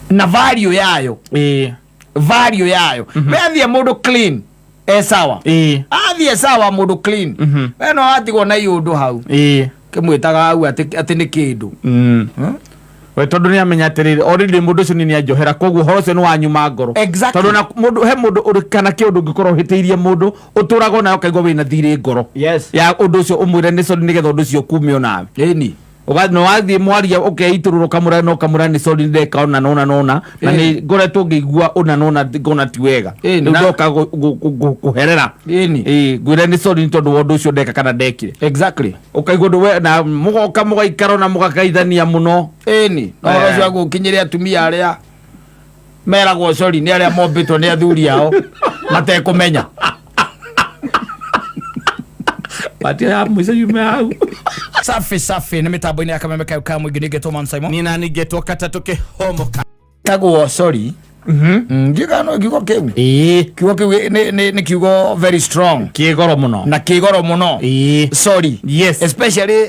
Na value yayo, value yayo, we athiĩ mũndũ clean e sawa, athiĩ sawa mũndũ clean. We no atigwo na iũndũ hau, kĩmwĩtaga hau atĩ nĩ kĩndũ. We tondũ nĩ amenya atĩrĩrĩ, already mũndũ ũcio nĩ anjohera, koguo ũhoro ũcio nĩ wanyuma ngoro. Tondũ na mũndũ he mũndũ ũrĩ kana kĩũndũ ũngĩkorwo ũhĩtĩirie mũndũ, ũtũraga onawe ũkaigua wĩna thirĩ ngoro ya ũndũ ũcio, ũmwĩre nĩ sorry nĩgetha ũndũ ũcio ũkume onawe. Na wathiĩ mwaria ũkeitũrũra, ũkamũra na ũkamũra nĩ sorry, ndeka ũna na ũna na ũna na nĩ ngoretwo ngĩigua ũna na ũna, ngona ti wega. Rĩu ndoka kũherera. Ĩĩ, ngwĩre nĩ sorry nĩ tondũ wa ũndũ ũcio ndeka kana ndekire. Ũkaigua ũndũ we na mũgoka mũgaikara na mũgakaithania mũno. Ĩni, na ũhoro ũcio agũkinyĩre atumia arĩa meragwo sorry nĩ arĩa mombĩtwo nĩ athuri ao matekũmenya. Batia ya mũico yume hau. Safi safi, nĩ mĩtambo-inĩ ya Kameme kayo ka mũingĩ, nĩngetwo Man Simon. Nĩ nani ngetwo katatũ kĩhomoka. Tagwo sorry. Ndiũĩ kana no kiugo kĩu, kiugo kĩu nĩ kiugo very strong. Kĩgoro mũno. Na kĩgoro mũno. Sorry. Especially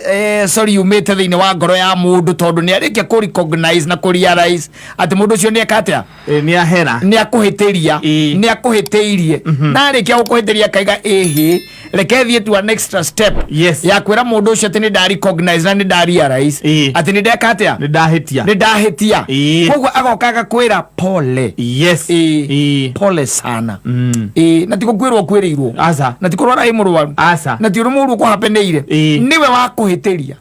sorry yumĩte thĩinĩ wa ngoro ya mũndũ, tondũ nĩ arĩkia kũ recognize na kũ realize atĩ mũndũ ũcio nĩ eka atĩa? Nĩ ahera. Nĩ akũhĩtĩria. Nĩ akũhĩtĩirie, na arĩkia gũkũhĩtĩria akaiga, ĩhĩ, reke thiĩ to an extra step ya kwĩra mũndũ ũcio atĩ nĩ nda recognize na nĩ nda realize atĩ nĩ ndeka atĩa? Nĩ ndahĩtia. Nĩ ndahĩtia. Koguo agoka agakwĩra pole. Pole sana. Na ti gũkwĩrwo kwĩrĩirwo. Aca. Na ti kũrwara ĩ mũrwaru. Aca. Na ti ũndũ mũũru ũkũhapenĩire. Nĩwe wakũhĩtĩria.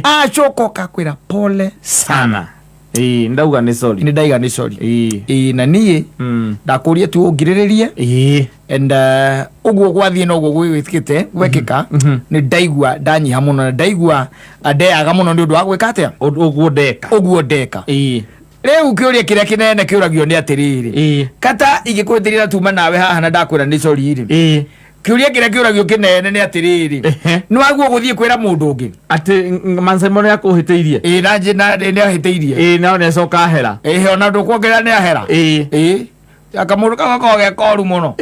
Acoka ũkakwĩra pole sana. Sana. Ndauga nĩ sorry. Nĩ ndaiga nĩ sorry. Ĩĩ, na niĩ ndakũria tu ũngirĩrĩrie. And ũguo gwathiĩ na ũguo gwĩkĩte gwekĩka, nĩ ndaigua ndanyiha mũno na ndaigua ndeaga mũno nĩ ũndũ wa gwĩka atĩa? Ũguo ndeka. Ũguo ndeka. Rĩu kĩũria kĩrĩa kĩnene kĩũragio nĩ atĩrĩrĩ, kata ingĩkũhĩtĩria na tuma nawe haha na ndakwĩra nĩ sorry rĩ, kĩũria kĩrĩa kĩũragio kĩnene nĩ atĩrĩrĩ, nĩ waguo gũthiĩ kwĩra mũndũ ũngĩ atĩ Mansaimo nĩ akũhĩtĩirie? Ĩĩ, na na nĩ ahĩtĩirie. Nao nĩ acoka ahera. Ĩĩ, ona ndũkuongerera nĩ ahera. Ĩĩ, akamũndũ kau gakoragwo ge koru mũno.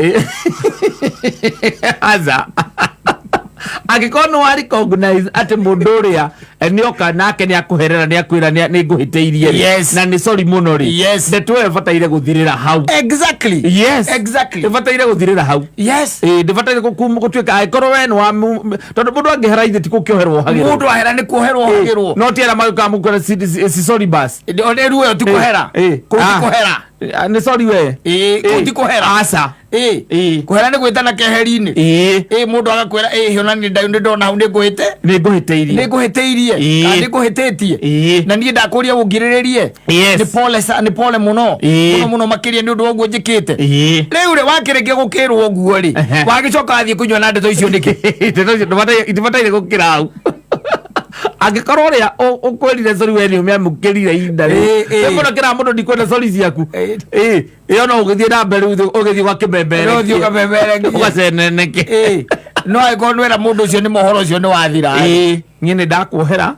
Aca, angĩkorwo nĩ wa recognize atĩ mũndũ ũrĩa nĩoka nake nĩ akũherera, nĩ akwĩra nĩ ngũhĩtĩirie rĩ, na nĩ sorry mũno rĩ, ndeto ĩyo ĩbataire gũthirĩra hau. Ĩbataire gũthirĩra hau. Ĩĩ, ndĩbataire gũtuĩka angĩkorwo we nĩ wa tondũ mũndũ angĩhera ithe ti gũkĩoherwo ohagĩrwo. Mũndũ ahera nĩ kuoherwo ohagĩrwo. No ti arĩa magĩũkaga mũkwĩra si sorry bas. Rĩu ĩyo ti kũhera. Kũu ti kũhera. Nĩ sorry we. Ĩĩ, kũu ti kũhera. Aca. Ĩĩ, kũhera nĩ gwĩtana keheri-inĩ. Ĩĩ, mũndũ agakwĩra, ĩĩ, ona nĩ ndona hau nĩ ngũhĩte, nĩ ngũhĩtĩirie. Nĩ ngũhĩtĩirie. Kana nĩ ngũhĩtĩtie. Na niĩ ndakũria ũngirĩrĩrie. Nĩ pole nĩ pole mũno. Mũno mũno makĩria nĩ ũndũ wa ũguo njĩkĩte. Rĩu rĩ, wakĩrĩkia gũkĩrwo ũguo rĩ, wagĩcoka wathiĩ kũnyua na ndeto icio nĩkĩ? Ndeto icio itibataire gũkĩra hau angĩkorwo ũrĩa ũkwĩrire sorry we nĩ ũmĩamũkĩrire ihinda rĩu. Ĩĩ. Mũno kĩra mũndũ ndikwenda sorry ciaku. Ĩĩ, ĩyo no ũgĩthiĩ na mbere rĩu ũgĩthiĩ No ũthiĩ ũgakĩmemerekie. ũkamemerekie. Ũgaceneneke. Ĩĩ, no angĩkorwo nĩwera mũndũ ũcio nĩ mohoro ũcio nĩ wathira. Ĩĩ, niĩ nĩ ndakuohera.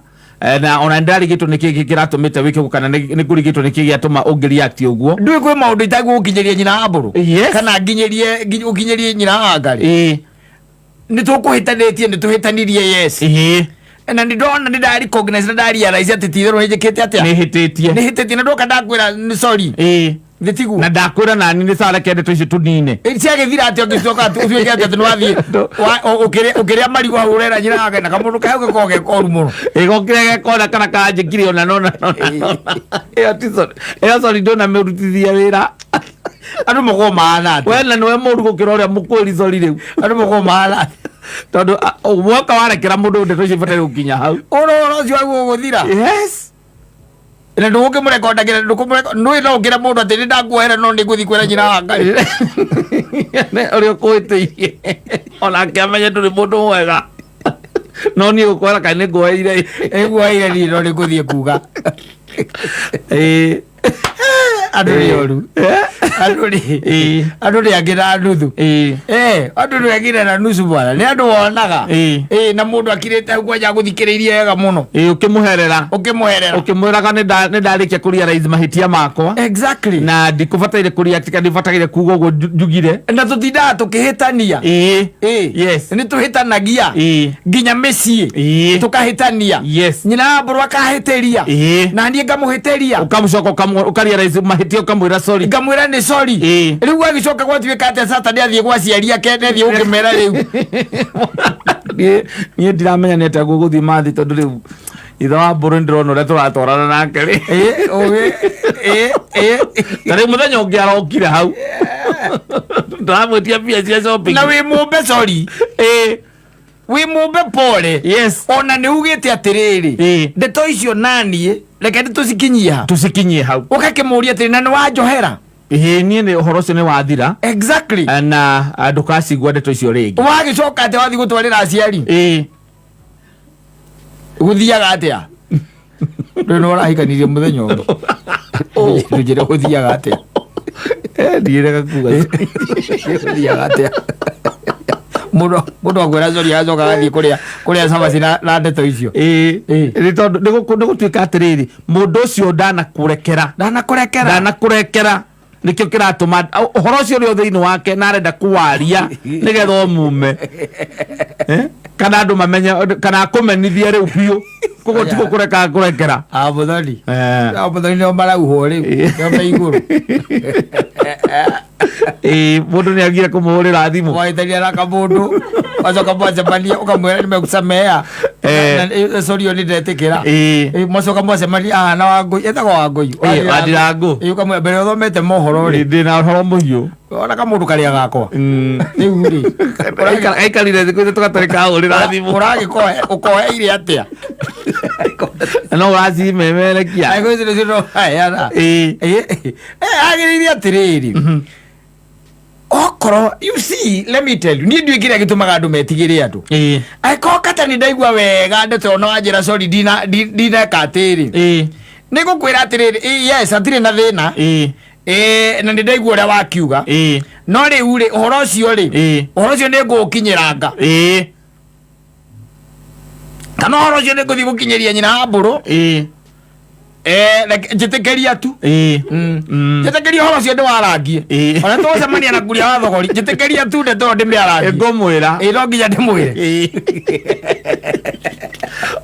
Na ona nĩ ndarigĩtwo nĩ kĩĩ kĩratũmĩte wĩke ũguo, kana nĩ ngũrigĩtwo nĩ kĩĩ gĩatũma ũngĩreact ũguo. Ndũĩ kwĩ maũndũ itagũgũkinyĩria nyina wa mbũrũ. Kana nginyĩrie ũkinyĩrie nyina wa ngarĩ. Nĩ tũkũhĩtanĩtie, nĩ tũhĩtanirie, yes. Na nĩ ndona nĩ nda recognize na nda realize atĩ ti itherũ nĩ njĩkĩte atĩa? Nĩ hĩtĩtie. Nĩ hĩtĩtie, na ndoka ndakwĩra nĩ sorry. Nĩ tiguo? Na ndakwĩra nani nĩ sawa, reke ndeto icio tũnine. Ĩ, ciagĩthira atĩ ũngĩcoka atĩ ũtuĩke atĩ atĩ nĩ wathiĩ ũkĩrĩa marigũ hau ũrera nyina wake na kamũndũ kau gakoragwo ge koru mũno. Ĩgokire gekona kana kanjĩkire ona nona nona nona. Ĩyo ti sorry, ĩyo sorry ndũnamĩrutithia wĩra. Andũ makoragwo mahana atĩ We na nĩwe mũru gũkĩra ũrĩa mũkwĩri sorry rĩu. Andũ makoragwo mahana atĩ Tondũ woka warekera mũndũ, ndeto icio ibataire gũkinya hau. Ũhoro ũcio waguo ũgũthira. Na ndũgũkĩmũrekondagĩra, ndũkũmũreko ndũĩ, no ũkĩre mũndũ atĩ nĩ ndakuohera no nĩ ngũthiĩ kwĩra nyina wa Ngai. Ũrĩa ũkũhĩtĩirie onake amenye ndũrĩ mũndũ mwega, no niĩ gũkwĩra kana nĩ nguoheire. Nĩguoheire niĩ, no nĩ ngũthiĩ kuga. Andũ nĩ oru. Andũ rĩ, Ĩĩ. andũ nĩ angĩ na nuthu. Eh, andũ nĩ angĩ na nusu bwana, nĩ andũ wonaga. Ĩĩ, na mũndũ akirĩte hau kwanja agũthikĩrĩirie wega mũno. Ĩĩ, ũkĩmũherera. Ũkĩmũherera. Ũkĩmwĩraga nĩ ndarĩkia kũrealize mahĩtia makwa. Na ndikũbataire kũreact kana ndibataire kuga ũguo njugire. Na tũtindaga tũkĩhĩtania. Ĩĩ. Nĩ tũhĩtanagia. Nginya mĩciĩ. Tũkahĩtania. Nyina wa mbũrũ akahĩtĩria. Na niĩ ngamũhĩtĩria. Ũkamũcoka ũkarealize mahĩtia, ũkamwĩra sorry. Ngamwĩra nĩ sorry. Rĩu gwagĩcoka gwatuĩka atĩa? Saturday athiĩ gwa aciari ake, nĩathiĩ gũkĩmera rĩu. Niĩ ndiramenya nĩ atĩa gũgũthiĩ mathi, tondũ rĩu ithe wa mbũrũ ndĩrona ũrĩa tũratwarana nake rĩ. Ĩĩ, ũgĩ ĩĩ ĩĩ. Ta rĩu mũthenya ũngĩ arokire hau ndĩramwĩtia mbia cia shopping. Na wĩ mũmbe sorry. Wĩ mũmbe pole. Ona nĩ ugĩte atĩrĩrĩ, ndeto icio naniĩ reke nĩ tũcikinyie ha. Tũcikinyie hau. Ũgakĩmũria atĩrĩ, na nĩ wanjohera? Ĩĩ, niĩ nĩ ũhoro ũcio nĩ wathira. Na ndũkacigua ndeto icio rĩngĩ. Wagĩcoka atĩa wathiĩ gũtwarĩra aciari? Gũthiaga atĩa? Rĩu nĩ ũrahikanirie mũthenya ũngĩ, ndũnjĩre gũthiaga atĩa. Ndiĩrega kuga. Gũthiaga atĩa mũndũ akwĩra sorry, agacoka agathiĩ kũrĩa cabaci na ndeto icio? Ĩĩ. Nĩ tondũ nĩ gũtuĩka atĩrĩrĩ, mũndũ ũcio ndanakũrekera. Ndanakũrekera. Ndanakũrekera, nĩkĩo kĩratũma ũhoro ũcio ũrĩ o thĩinĩ wake na arenda kũwaria nĩgetha ũmume. Eh? Kana andũ mamenye kana akũmenithie rĩu biũ, koguo ti gũkũreka kũrekera. Amuthoni. Amuthoni nĩo marauhwo rĩu, nĩo me igũrũ. Ĩĩ, mũndũ nĩ agire kũmũhũrĩra thimũ. Mwahĩtania na kamũndũ, wacoka mwacemania ũkamwĩra nimekusamea. Sorry, nĩ ndetĩkĩra. Mwacoka mwacemania ahana Wangũi, etagwo Wangũi. Ĩĩ, Wandirangũ. Ĩĩ, ũkamwĩra mbere ũthomete mohoro rĩ. Ndĩ na ũhoro mũhiũ. Ona kamũndũ karĩa gakwa rĩu rĩ. Aikarire thikũ ithatũ gatarĩ kahũrĩra thimũ. Ũragĩkohe ũkoheire atĩa? No ũracimemerekia. Angĩkorwo icio nĩcio ũraheana. Agĩrĩire atĩrĩrĩ, okorwo, you see, let me tell you, niĩ ndiũĩ kĩrĩa gĩtũmaga andũ metigĩre andũ. Angĩkorwo kata nĩ ndaigua wega ndeto ĩyo na wanjĩra sorry, ndineka atĩrĩ, nĩ ngũkwĩra atĩrĩrĩ, yes, hatirĩ na thĩna. Na nĩ ndaigua ũrĩa wakiuga. No rĩu rĩ, ũhoro ũcio rĩ, ũhoro ũcio nĩ ngũũkinyĩranga, kana ũhoro ũcio nĩ ngũthiĩ gũkinyĩria nyina wa mbũrũ. Njĩtĩkĩria tu. Njĩtĩkĩria ũhoro ũcio ndĩwarangie. Ona tũgũcemania na kuria wa thogori, njĩtĩkĩria tu ndeto ĩyo ndĩmĩarangie. Ngũmwĩra. Ĩĩ, no nginya ndĩmwĩre.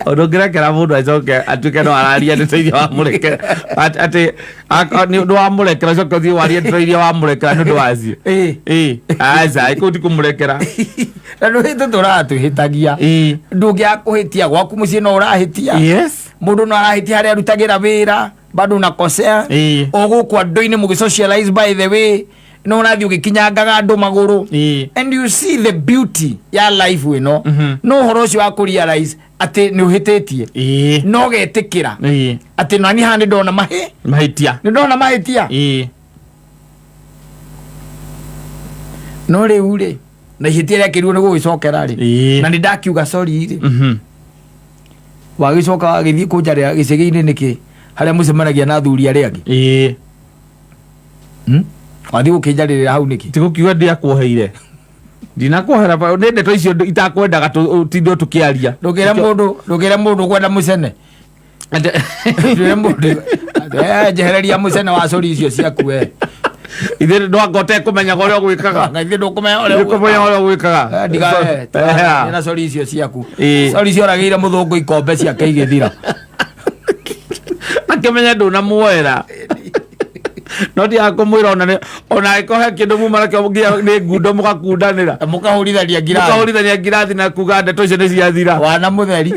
Ũndũ ũngĩrekera mũndũ acoke atuĩke no araria ndeto iria wamũrekera, atĩ nĩ ũndũ wamũrekera, ũcoke ũthiĩ warie ndeto iria wamũrekera nĩ ũndũ wacio. Ĩĩ, aca, kũu ti kũmũrekera. Na ndũhĩte tũraga twĩhĩtagia. Ndũngĩaga kũhĩtia gwaku mũciĩ, no ũrahĩtia. Mũndũ no arahĩtia harĩa arutagĩra wĩra, bado unakosea. O gũkũ andũ-inĩ mũgĩ-socialize, by the way, no ũrathiĩ ũgĩkinyangaga andũ magũrũ. And you see the beauty ya life ĩno, no ũhoro ũcio wa kũ-realize atĩ nĩ ũhĩtĩtie, no ũgetĩkĩra atĩ nani haha nĩ ndona mahĩ mahĩtia. Nĩ ndona mahĩtia. No rĩu rĩ, na ihĩtia rĩakĩrirwo nĩ gũgĩcokera rĩ, na nĩ ndakiuga sorry rĩ, wagĩcoka wagĩthiĩ kũnjarĩra gĩcegĩ-inĩ nĩkĩ, harĩa mũcemanagia na athuri arĩa angĩ? Hmm? Wathiĩ gũkĩnjarĩrĩra hau nĩkĩ? Ti gũkiuga ndiakuoheire, ndinakuohera, nĩ ndeto icio itakwendaga tũtinde tũkĩaria. Ndũkĩre mũndũ ũkwenda mũcene. Ndũkĩre mũndũ, njehereria mũcene wa sorry icio ciaku we. Ithuĩ ndwanga ũtekũmenyaga ũrĩa ũgwĩkaga. Na ithuĩ ndũkũmenya ũrĩa ũkũmenya ũrĩa ũgwĩkaga. Ndiga na sorry icio ciaku. Sorry icio oragĩire mũthũngũ ikombe ciake igĩthira. Akĩmenya ndũnamuoera, no ndiaga kũmwĩra ona ona angĩkorwo he kĩndũ muma nakĩo nginya nĩ ngundo mũgakundanĩra. Mũkahũrithania ngirathi. Mũkahũrithania ngirathi na kuga ndeto icio nĩ ciathira. Wana mũtheri,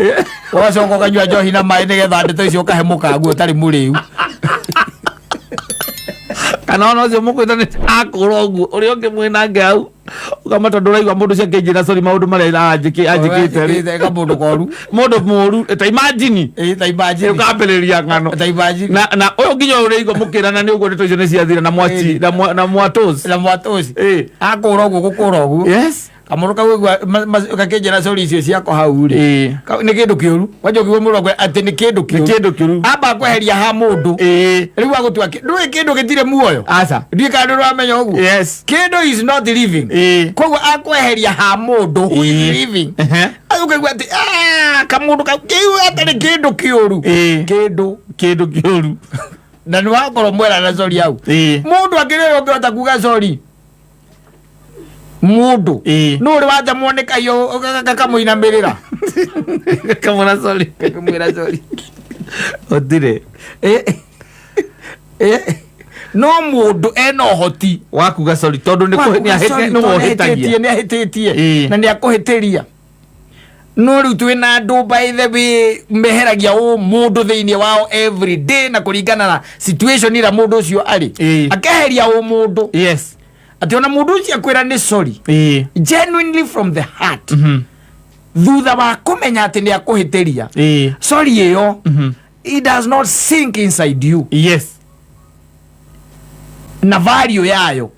ũgacoka ũkanyua njohi na maĩ nĩgetha ndeto icio ũkahe mũkaguo ũtarĩ mũrĩu. Kana ona ũcio mũkwĩta nĩ akũra ũguo ũrĩa ũngĩ mwĩnake hau, ũkama tondũ ũraigua mũndũ ũcio akĩnjĩra sorry maũndũ marĩa anjĩkĩte rĩ. Kamũndũ koru. Mũndũ mũru, ta imagine. Ĩ, ta imagine. Ũkambĩrĩria ng'ano. Ta imagine. Na ũyũ nginya ũyũ ũraigua mũkĩrana nĩ ũguo ndeto icio nĩ ciathira na mwachi na mwatos. Na mwatoci. Ĩ. Akũra ũguo, gũkũra ũguo. Kamũndũ kau ũigua gakĩnjĩra sorry icio ciakwa hau rĩ. Nĩ kĩndũ kĩũru. Kwanja ũkĩigua mũndũ akwĩra atĩ nĩ kĩndũ Nĩ kĩũru. kĩndũ kĩũru. Amba kweheria ha mũndũ. Rĩu agũtua ndũĩ kĩndũ gĩtirĩ muoyo. Aca. Ndiũĩ kana ndũramenya ũguo. Yes. Kĩndũ is not living. Koguo akweheria ha mũndũ who is living. Ũkaigua atĩ "Ah, kamũndũ kau kĩu atarĩ kĩndũ kĩũru. Kĩndũ Kĩndũ kĩũru. Na nĩ wakorwo mwera na sorry hau. Mũndũ akĩrĩ ũrĩa ũngĩhota kuga sorry. Mũndũ. Nũ ũrĩ watemwo nĩ kaiyo gakamũinamĩrĩra. Kamũra sorry. Gakamwĩra sorry. Gũtirĩ. No mũndũ ena ũhoti wa kuga sorry tondũ nĩ wa kũhĩ- kuga nĩ sorry ahĩte- nĩ tondũ wohĩtagia. nĩ ahĩtĩtie na nĩ akũhĩtĩria. No rĩu twĩ na andũ by the way meheragia ũ mũndũ thĩinĩ wao every day na kũringana na situation ĩrĩa mũndũ ũcio arĩ. Akeheria ũ mũndũ. Atĩ ona mũndũ ũcio akwĩra nĩ sorry. Genuinely from the heart. Thutha wa kũmenya atĩ nĩ akũhĩtĩria. Sorry ĩyo it does not sink inside you. Na value yayo.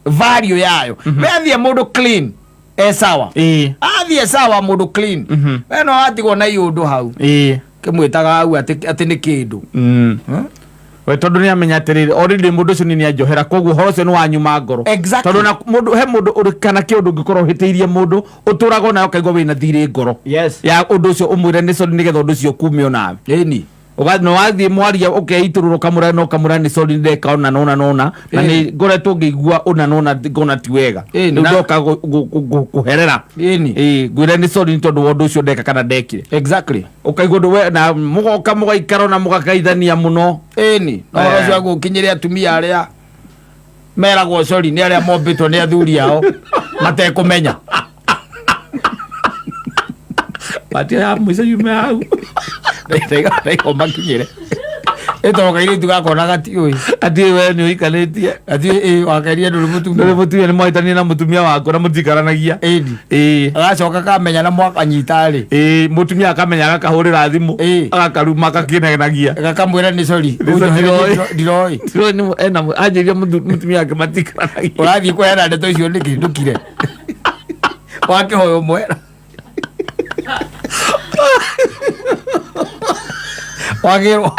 Value yayo. We athiĩ mũndũ clean. E sawa. Athiĩ sawa mũndũ clean. We no atigwo na iũndũ hau. Kĩmwĩtaga hau atĩ nĩ kĩndũ. We tondũ nĩ amenya atĩrĩrĩ already mũndũ ũcio nĩ anjohera koguo ũhoro ũcio nĩ wanyuma ngoro. Tondũ na mũndũ he mũndũ ũrĩ kana kĩũndũ ũngĩkorwo ũhĩtĩirie mũndũ ũtũraga onawe ũkaigua wĩna thirĩ ngoro. Ya ũndũ ũcio ũmwĩre nĩ sorry nĩgetha ũndũ ũcio ũkume onawe. Na wathiĩ mwaria ũkeitũrũra ũkamũra na ũkamũra nĩ sorry ndeka ũna na ũna na ũna na nĩ ngoretwo ngĩigua ũna na ũna ngona ti wega. Rĩu ndoka kũherera. Ngwĩre nĩ sorry nĩ tondũ wa ũndũ ũcio ndeka kana ndekire. Ũkaigua ũndũ we na mũgoka mũgaikara na mũgakaithania mũno. Na ũhoro ũcio agũkinyĩre atumia arĩa meragwo sorry nĩ arĩa mombĩtwo nĩ athuri ao matekũmenya. Batia ya mũico yume hau. Ndaigua makinyĩre. Ĩtagwo kairĩtu gakona gatiũĩ. Atĩ we nĩ ũhikanĩtie. Atĩ wakeria ndũrĩ mũtumia. Ndũrĩ mũtumia nĩ mwahĩtania na mũtumia waku na mũtikaranagia. Agacoka kamenya na mwakanyita rĩ. Mũtumia akamenya agakahũrĩra thimũ. Agakaruma agakĩnegenagia. Gakamwĩra nĩ sorry. Nĩ sorry, Ũnjohere ndiroĩ. ndiroĩ. Ndiroĩ nĩ ena anjĩria mũtumia wake matikaranagia. Ũrathiĩ kũheana ndeto icio nĩkĩ ndũkire. Wakĩhoya mwera. Wagĩrwo.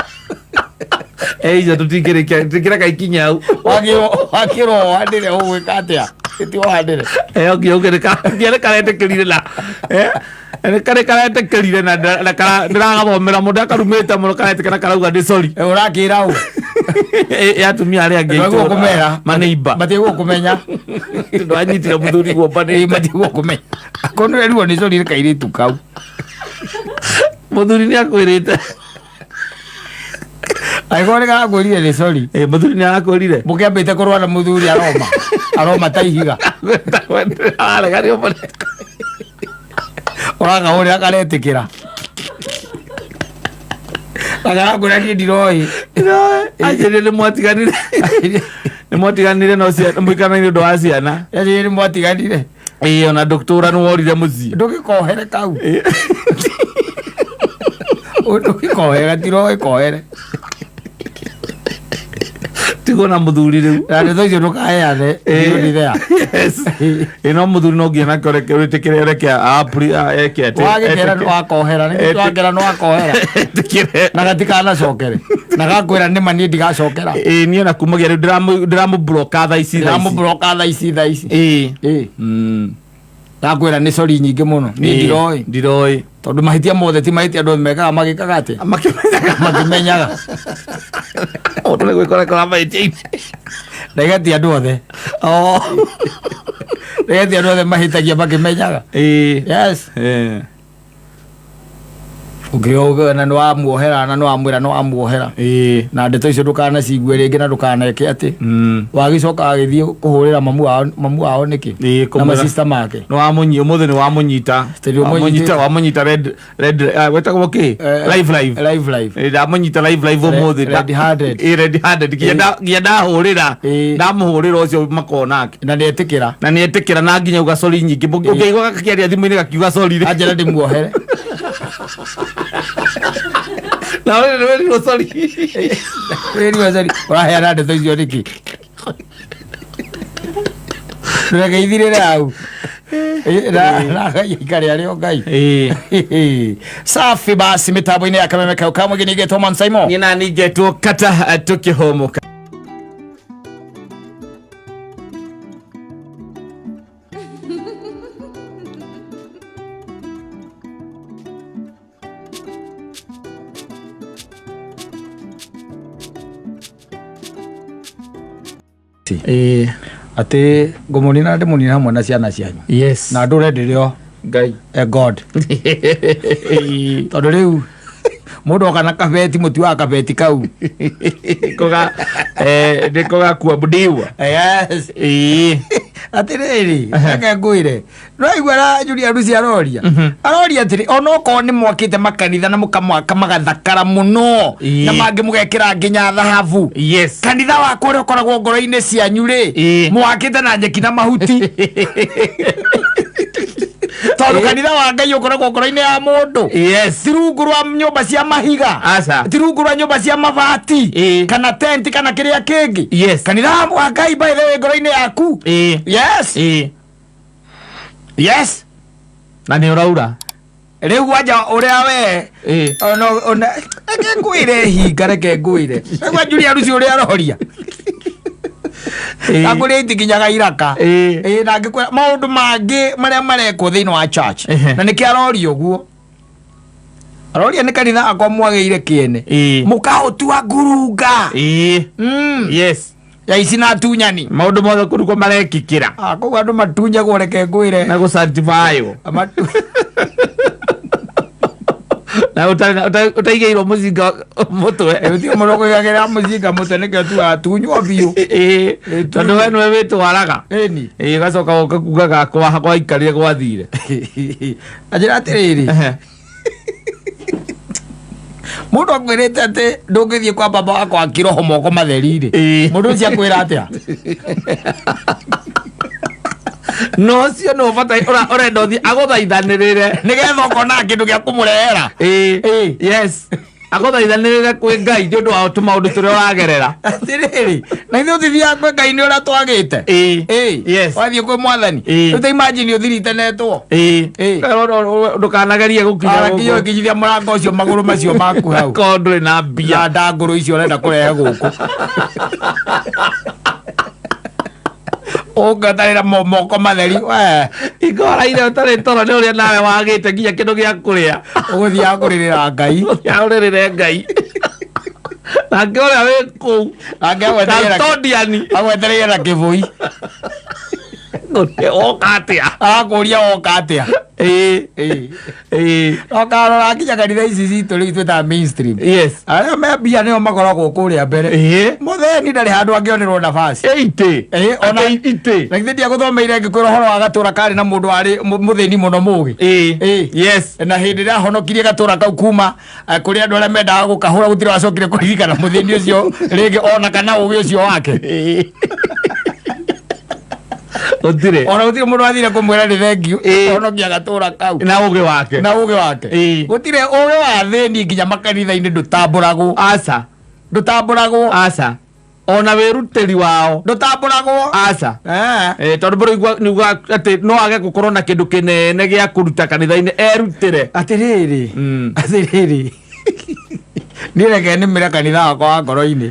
Icio tũtingĩrĩkia tũtingĩreka ikinye hau. Wagĩrwo wakĩrwo wohanĩre ũgwĩka atĩa? Ti wohanĩre. Nginya ũke nĩ karetĩkĩrire na nĩ karĩ karetĩkĩrire na ndĩragathomera mũndũ akarumĩte mũno karetĩkĩra karauga nĩ sorry. Ũrakĩra ũ? Ya atumia arĩa angĩ Matigwo kũmera. maneiba. Matigwo kũmenya. Tondũ anyitire mũthuri guomba nĩ Matigwo kũmenya. Akorwo nĩwerirwo nĩ sorry nĩ kairĩtu kau. Mũthuri nĩ akwĩrĩte. Angĩkorwo nĩ karakwĩrire nĩ sorry. Mũthuri nĩ arakwĩrire. Mũkĩambĩte kũrũa na mũthuri aroma. Aroma ta ihiga. Arega nĩ ũmwe. Ũrakahũrĩra karetĩkĩra. Na karakwĩra niĩ ndiroĩ. Anjĩrire nĩ mwatiganire. Nĩ mwatiganire no ciana mũikaranagia nĩ ũndũ wa ciana. Anjĩrire nĩ mwatiganire. Ona ndũtũra nĩ worire mũciĩ. Ndũgĩkohere kau. Ndũgĩkohere gatiroĩ kohere. Tigwo na mũthuri rĩu. Na ndeto icio ndũkaheane. Ndĩ there. Yes. No mũthuri no nginya nake ũreke wĩtĩkĩre ũreke eke atĩ. Wagĩkera nĩ wakohera. Nĩ twakera nĩ wakohera. Etĩkĩre. Na gatikanacokere. Na gakwĩra nĩma niĩ ndigacokera. Niĩ ona kumagia rĩu ndĩramũbloka thaa ici thaa ici. Ndĩramũbloka thaa ici thaa ici. Ndakwĩra nĩ sorry nyingĩ mũno. Niĩ ndiroĩ. Ndiroĩ. Tondũ mahĩtia mothe ti mahĩtia andũ mekaga magĩkaga atĩa? Makĩmenyaga. Makĩmenyaga. Mũndũ nĩ gwĩkora kora mahĩtia-inĩ. Ndaiga ti andũ othe. Ndaiga ti andũ othe mahĩtagia makĩmenyaga. Yes. Ũkĩoga na nĩ wamuohera na nĩ wamwĩra nĩ wamuohera. Na ndeto icio ndũkanacigue rĩngĩ na ndũkaneke atĩ. Wagĩcoka agĩthiĩ kũhũrĩra mamu wao nĩkĩ? Na masista make. Nĩ wamũnyi ũmũthĩ nĩ wamũnyita. Tondũ ũmũnyitĩte. Wamũnyita, wamũnyita red, red, wetagwo kĩ? Live, live. Live, live. Ndamũnyita live, live ũmũthĩ. Red handed. Red handed. Nginya ndahũrĩra. Ndamũhũrĩra ũcio makoragwo nake. Na nĩetĩkĩra. Na nĩetĩkĩra na nginya uga sorry nyingĩ. Ũngĩigua gakĩaria thimũ-inĩ gakiuga sorry rĩ. Anjĩra ndĩmuohere. Na wewe nĩ werirwo sorry. Werirwo sorry. Ũraheana ndeto icio nĩkĩ? Reke ithirĩre hau. Na Ngai aikare arĩ o Ngai. Safi basi mitambo-inĩ ya kameme kau kamwe nĩgetwo Man Simon. Niĩ nani ngetwo kata tũkĩhũmũka. Atĩ ngũmũnina ndĩmũnina hamwe na ciana cianyu. Yes. Na ndũre ndĩrĩ o Ngai. God. Tondũ rĩu mũndũ oka na kabeti mũti wa kabeti kau. Koga nĩko gakuabudiwa. Yes. Atĩrĩrĩ, reke ngwĩre. Nĩwaigua na Julia Lucy aroria. Aroria atĩrĩ, onokorwo nĩ mwakĩte makanitha na mũkamwaka magathakara mũno na mangĩ mũgekĩra nginya thahabu. Yes. Kanitha wakwa ũrĩa ũkoragwo ngoro-inĩ cianyu rĩ, mwakĩte na nyeki na mahuti. Tondũ kanitha wa Ngai ũkoragwo ngoro-inĩ ya mũndũ. Yes. Ti rungu rwa nyũmba cia mahiga. Aca. Ti rungu rwa nyũmba cia mabati. Kana tenti kana kĩrĩa kĩngĩ. Yes. Kanitha wa Ngai by the way ngoro-inĩ yaku. Yes. Yes. Na nĩ ũraura. Rĩu wanja ũrĩa we ona ona reke ngwĩre hinga reke ngwĩre. Rĩu Julia Lucy ũrĩa aroria. Ngakũrĩa itikinyaga iraka. Na ngĩkwĩra maũndũ mangĩ marĩa marekwo thĩinĩ wa church. Na nĩkĩo aroria ũguo. Aroria nĩ kanitha akwa mwagĩire kĩene. Mũkaũtua ngurunga. Yes. Ya ici na atunyani. Maũndũ mothe kũu nĩkuo marekĩkĩra. Koguo andũ matunyagwo reke ngwĩre. Na gũcertifywo. Na ũtaigĩirwo mũcinga mũtwe. Gũtirĩ mũndũ ũkũigagĩrĩra mũcinga mũtwe nĩkĩo tugaga tunywo biũ. Tondũ we nĩwe wĩtwaraga. Ĩni. Ũgacoka ũka kuga gakwa gwaikarire gwathire. Anjĩra atĩrĩrĩ. Mũndũ akwĩrĩte atĩ ndũngĩthiĩ kwa baba wakwa wa kĩroho moko matheri-rĩ. Mũndũ ũcio akwĩra atĩa? No ũcio nĩ ũbataire ũrenda ũthiĩ agũthaithanĩrĩre. Nĩgetha ũkona kĩndũ gĩa kũmũrehera. Yes. Agũthaithanĩrĩre kwĩ Ngai nĩ ũndũ wa tũmaũndũ tũrĩa ũragerera. Atĩrĩrĩ, na ithuĩ ũtithiaga kwĩ Ngai nĩ ũrĩa twagĩte. Yes. Wathiĩ kwĩ mwathani. Rĩu ta imagine ũthirite netwo. Ndũkanagerie gũkinya Arakinya gũkũ. ũkinyithia mũrango ũcio magũrũ macio maku hau. Korwo ndũrĩ na mbia. Na ndangũrũ icio ũrenda kũrehe gũkũ. Ũngatarĩra moko matheri. We. Ikoraire ũtarĩ toro nĩ ũrĩa nawe wagĩte nginya kĩndũ gĩa kũrĩa. Ũgũthiaga kũrĩrĩra Ngai. Ũthiaga ũrĩrĩre Ngai. Nake ũrĩa wĩ kũu. Nake Custodian. agwetereire na kĩbũi. Woka atĩa? Agakũria woka atĩa? Ũkarora nginya kanitha ici citũ rĩu twĩtaga mainstream. Yes. Arĩa me mbia nĩo makoragwo kũrĩa mbere. Mũtheni ndarĩ handũ angĩonerwo nafasi. Itĩ. Ona Itĩ. Na githĩ ndiagũthomeire ngĩkwĩra ũhoro wa gatũra karĩ na mũndũ warĩ mũthĩni mũno mũgĩ. Yes. Na hĩndĩ ĩrĩa ahonokirie gatũra kau kuma kũrĩ andũ arĩa mendaga gũkahũra gũtirĩ wacokire kũririkana mũthĩni ũcio rĩngĩ ona kana ũgĩ ũcio wake. Gũtirĩ. Ona gũtirĩ mũndũ wathire kũmwĩra nĩ thengiũ honokia gatũra kau. Na ũgĩ wake. Na ũgĩ wake. Gũtirĩ ũgĩ wa thĩni nginya makanitha-inĩ ndũtambũragwo. Aca. Ndũtambũragwo. Aca. Ona wĩrutĩri wao. Ndũtambũragwo. Aca. Tondũ bũrũri nĩuga atĩ no age gũkorwo na kĩndũ kĩnene gĩa kũruta kanitha-inĩ erutĩre. Atĩrĩrĩ. Atĩrĩrĩ. Niĩ reke nĩmĩre kanitha wakwa wa ngoro-inĩ.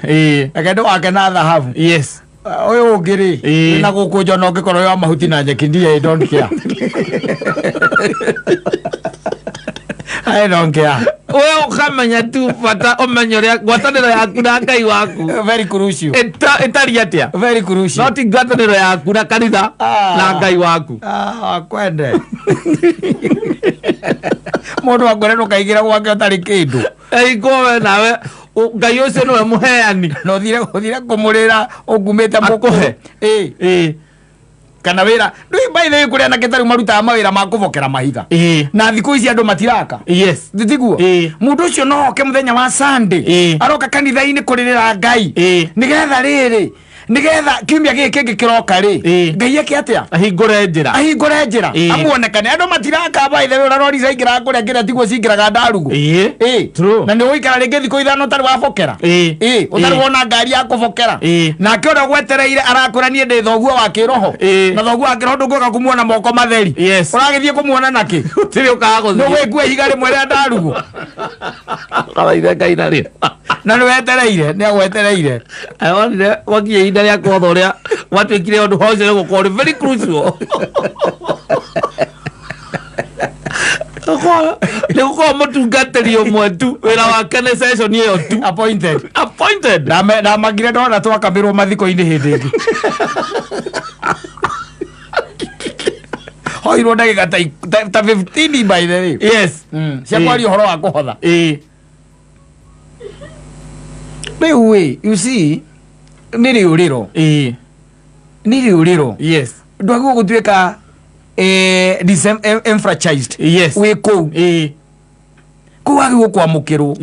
Reke ndĩwake na thahabu. Yes. Ũyũ ũngĩ rĩ, na gũkũ nja ona ũngĩkorwo wĩ wa mahuti na nyeki ndiĩ, I don't care. I don't care. We ũkamenya tu bata ũmenye ũrĩa ngwatanĩro yaku na Ngai waku. Very crucial. Ĩtariĩ atĩa? Very crucial. No ti ngwatanĩro yaku na kanitha na Ngai waku. Kwende. Mũndũ akwĩra ndũkaigĩre gwake ũtarĩ kĩndũ. Ĩngwo we nawe Ngai ũcio nĩwe mũheani. Na ũthire kũmũrĩra ũngumĩte Akũhe. Kana wĩra. Rĩu by the way kũrĩ anake ta rĩu marutaga mawĩra ma kũbokera mahiga. Na thikũ ici andũ matiraka. Yes. Tiguo? Mũndũ ũcio no oke mũthenya wa Sunday. Aroka kanitha-inĩ kũrĩrĩra Ngai. Nĩgetha rĩrĩ. Nigetha kiumia gĩkĩ kĩngĩ kĩroka rĩ, Ngai eke atĩa? Ahingũre njĩra. Ahingũre njĩra. Amuonekane. Andũ matiraka by the way, ũrĩa rori ciaingĩraga kũrĩa kĩrĩa tiguo cingĩraga ndarugũ. True. Na nĩ ũgũikara rĩngĩ thikũ 5 ũtarĩ wabokera. Ũtarĩ wona ngari ya kũbokera. Nake ũrĩa ũgwetereire arakwĩra niĩ ndĩ thoguo wa kĩroho. Na thoguo wa kĩroho ndũngĩũka kũmuona moko matheri. Ũragĩthiĩ kũmuona nakĩ? Gũtirĩ ũkaga gũthiĩ. Nĩ ũgĩkua ihiga rĩmwe rĩa ndarugũ. Kawaida Ngai narĩo. Na nĩ wetereire, nĩ agwetereire. Onire gwakinya ihinda rĩa kũhotha ũrĩa gwatuĩkire ũndũ ũcio nĩ gũkorwo ũrĩ very crucial. Nĩ gũkorwo mũtungatĩri ũmwe tu wĩra wake nĩ session ĩyo tu. Appointed. Appointed. Ndamakire ndona twakamirwo mathiko-inĩ hĩndĩ ĩngĩ. Hoirwo ndagĩka ta 15 by the way. Cia kwaria ũhoro wa kũhotha. Rĩu ĩ, you see, nĩ rĩũrĩro. Nĩ rĩũrĩro. Ndwagĩrĩirwo gũtuĩka disenfranchised. Wĩ kũu. Kũu wagĩrĩirwo kwamũkĩrwo.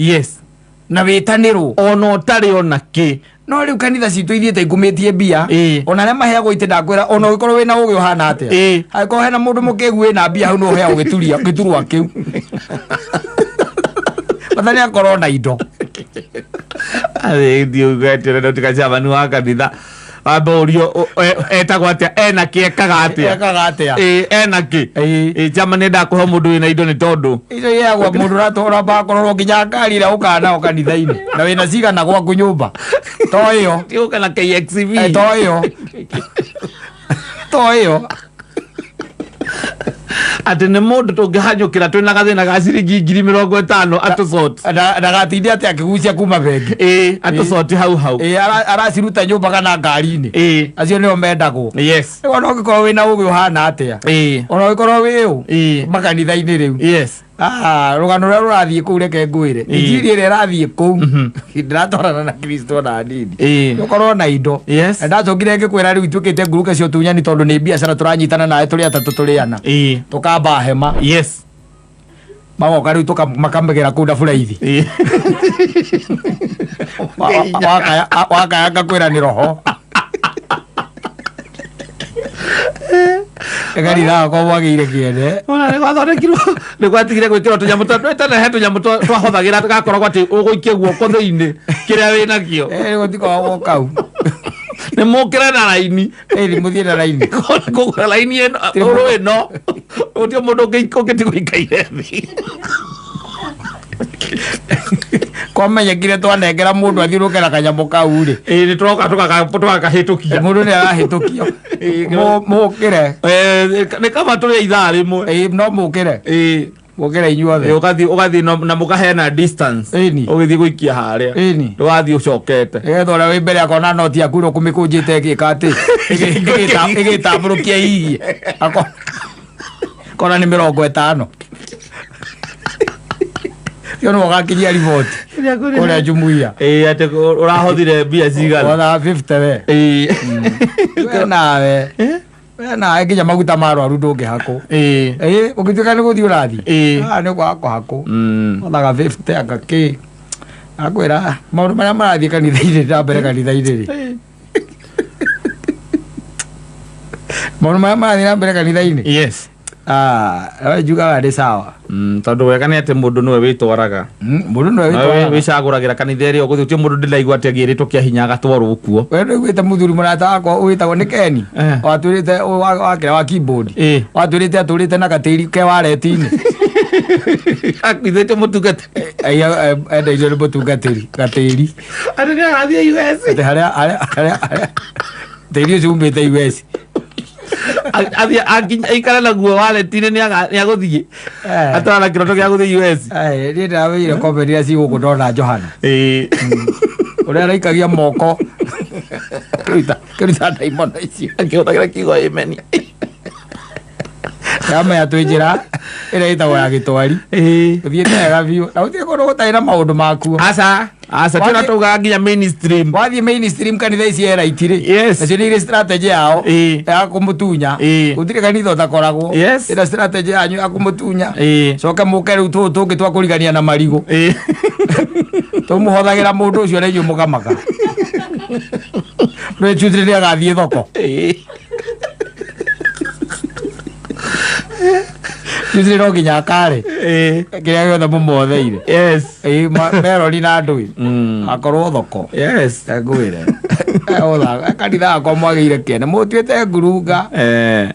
Na wĩtanĩrwo. Ona ũtarĩ ona kĩ. No rĩu kanitha citũ ithiĩte ikumĩtie mbia. Ona arĩa maheagwo itĩ ndakwĩra, ona ũngĩkorwo wĩna ũgĩ ũhana atĩa. Angĩkorwo hena mũndũ mũkĩgu wĩna mbia hau no ũheagwo gĩturwa kĩu. Bata nĩ akorwo na indo. Athiĩ uge atĩ ũrenda gũtuĩka chairman wa kanitha. Wambe ũrio, etagwo atĩa? Ena kĩ? Ekaga atĩa? Ekaga atĩa? Ena kĩ? Chairman endaga kũhe mũndũ wĩna indo nĩ tondũ. Indo iheagwo mũndũ ũratũra ũrambaga nginya ngari ĩrĩa ũkaga nayo kanitha-inĩ. Na wĩna cigana gwaku nyũmba. To ĩyo. Ti ũka na KXV. To ĩyo. To ĩyo. Atĩ nĩ mũndũ tũngĩhanyũkĩra twĩna gathĩna ga ciringi 50,000 atũcoti. Ndagatinde atĩ akĩgucia kuma bengi. Atũcoti hau hau. Araciruta nyũmba kana ngari-inĩ. Acio nĩo mendagwo. Rĩu ona ũngĩkorwo wĩna ũgĩ ũhana atĩa? Ona ũngĩkorwo wĩ ũ? Makanitha-inĩ rĩu. Rũgano rũrĩa rũrathiĩ kũu reke ngwĩre. Injiri ĩrĩa ĩrathiĩ kũu, ndĩratwarana na Kristo na nini. Ũkorwo na indo. Na ndacokire ngĩkwĩra rĩu ituĩkĩte nguruke cia ũtunyani tondũ nĩ biacara tũranyitana nawe tũrĩ atatũ tũrĩ ana. Tũkamba hema. Magoka rĩu makamegera kũu na buraithi. Wakaya ngakwĩra nĩ roho. Kanitha wakwa mwagĩire kĩene. Ona nĩ gwathondekirwo, nĩ gwatigire gwĩkĩrwo tũnyamũ twa tene, he tũnyamũ twahothagĩra gakoragwo atĩ ũgũikia guoko thĩinĩ kĩrĩa wĩnakĩo. Gũtikoragwo kau. Nĩ mũkĩre na raini. Nĩ mũthiĩ na raini. Kũgũra raini ĩno, ũrũ ĩno. Gũtirĩ mũndũ ũngĩtigwo aikaire thĩ. Kwamenyekire twanengera mũndũ athiũrũke na kanyamũ kau rĩ. Nĩ tũroka tũgakahĩtũkia. Mũndũ nĩ arahĩtũkio. Mũkĩre. Nĩ kaba tũrĩ ithaa rĩmwe. No mũkĩre. Mũkĩre inyuothe. Ũgathiĩ na mũkaheana distance. Ũgĩthiĩ gũikia harĩa. Ndũgathiĩ ũcokete. Nĩgetha ũrĩa wĩ mbere akona noti yaku ũrĩa ũkũmĩkũnjĩte ĩgĩka atĩ, ĩgĩtambũrũkia hihi. Akona nĩ 50. Ũcio nĩwe ũgakinyia riboti kũrĩa jumuiya. Atĩ ũrahothire mbia cigana? Wothaga 50 we. We nawe. We nawe nginya maguta ma arwaru ndũngĩhakwo. Ũngĩtuĩka nĩ gũthiĩ ũrathiĩ. Nĩ kwaga kũhakwo. Wothaga 50 anga kĩ. Akwĩra maũndũ marĩa marathiĩ kanitha-inĩ na mbere kanitha-inĩ rĩ. Maũndũ marĩa marathiĩ na mbere kanitha-inĩ. We njugaga nĩ sawa. Tondũ wega nĩ atĩ mũndũ nĩwe wĩtwaraga. Mũndũ nĩwe Nawe wĩtwaraga. wĩcagũragĩra kanitha ĩrĩa ũgũthiĩ, gũtirĩ mũndũ ndĩraigua atĩ agĩrĩtwo kĩa hinya agatwarwo kuo. We nĩũiguĩte mũthuri mũrata wakwa wĩtagwo nĩ Ken? Watwĩrĩte, wakĩra wa keyboard. Watwĩrĩte atũrĩte na gatĩri ke wareti-inĩ. Akuithĩtio mũtungatĩri. Endeirio nĩ mũtungatĩri, gatĩri. Atĩ nĩ agathiĩ US. Atĩ harĩa tĩri ũcio umĩte US. Athiĩ aikare naguo wareti-inĩ nĩ agũthiĩ. Atwara na kĩroto gĩa gũthiĩ US. Niĩ ndĩrawĩire comedy iria ci gũkũ ndona Johana. Ũrĩa araikagia moko. Kĩruta ndaimono icio. Akĩhũthagĩra kiugo amen. Ndamenya twĩ njĩra ĩrĩa ĩtagwo ya gĩtwari. Ũthiĩte wega biũ. Na gũtirĩ kũndũ gũtarĩ na maũndũ makuo. Aca. Aca, tũrĩa taugaga nginya mainstream. Wathiĩ mainstream kanitha ici eraithi rĩ. Nacio nĩ irĩ strategy yao ya kũmũtunya. Gũtirĩ kanitha ũtakoragwo. Ĩna strategy yanyu ya kũmũtunya. Coke mũke rĩu tũũ tũngĩ twa kũrigania na marigũ. Tũmũhothagĩra mũndũ ũcio na inyuĩ mũkamaka. Nĩ Tuesday nĩ agathiĩ thoko. Tuesday no nginya akare. Kĩrĩa gĩothe mũmotheire. Yes. Ĩĩ, merori na ndũĩ. Akorwo thoko. Yes. Ngwĩre. Kanitha wakwa mwagĩire kĩene. Mũtuĩte ngurunga.